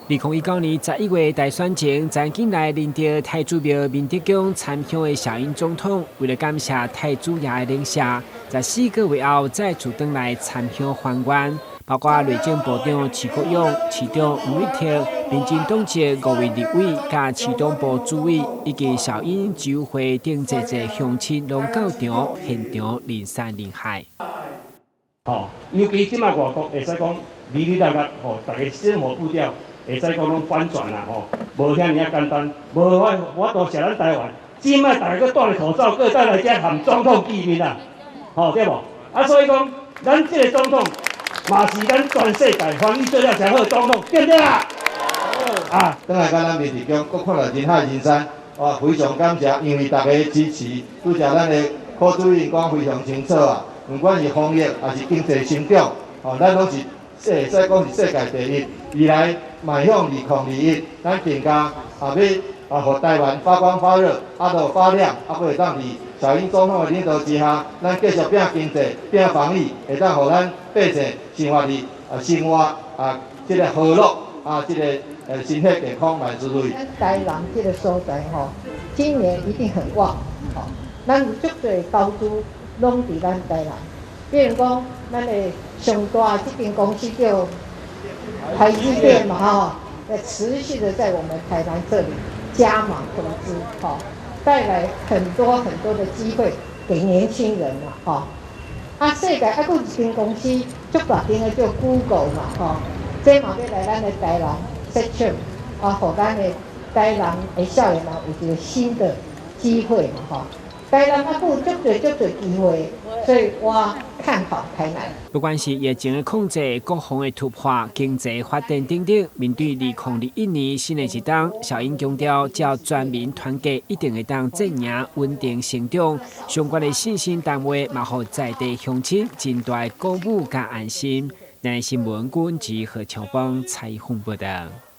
2019年11月大選前，曾經來仁德太子廟明德宮參香的小英總統，為了感謝太子爺的靈謝，14個月後再次轉來參香還願，包括內政部長徐國勇、市長吳玉鐵、民進黨籍五位立委、佮市黨部主委以及小英酒會等濟濟鄉親，攏到場現場人山人海。吼，尤其這擺外國會使講離離落落，吼，逐个生活步調會使講攏翻轉啦，吼，無遐爾仔簡單，無法法度像咱台灣，這擺逐个閣戴著口罩，閣倒來遮和總統見面啦，吼，對無？啊，所以講，咱這个總統嘛是咱全世界防疫做了誠好總統，對毋對啊？啊，轉來到咱明德宮，閣看著人海人山，哇，非常感謝，因為大家的支持，拄才咱的柯主任講非常清楚啊。毋管是防疫抑是經濟成長，吼，咱攏是會使講是世界第一。未來邁向2021，咱更加啊欲啊，予台灣發光發熱，啊，閣發亮，啊，閣會當佇小英總統的領導之下，咱繼續拼經濟、拼防疫，會當予咱百姓生活佇啊生活啊這个和樂啊，這个身體健康萬事如意。台南這个所在吼，今年一定很旺，吼，咱有足濟投資攏佇咱台南，比如講，咱的上大這間公司叫台積電嘛，吼，在持續的在我們台南這裡加碼投資，吼，帶來很多很多的機會給年輕人嘛，吼。啊，世界還閣有一間公司足大間的叫 Google 嘛，吼，這嘛欲來咱的台南設廠，啊，予咱的台南的少年人有一個新的機會嘛，吼。台南還閣有足濟足濟機會，所以我看好台南。不管是疫情的控制、國防的突破、經濟發展等等，面對2021年新的一冬，小英強調，只要全民團結，一定會當戰贏穩定成長。相關的信心談話，嘛予在地鄉親真大的鼓舞佮安心。新聞君及何秋邦採訪報導。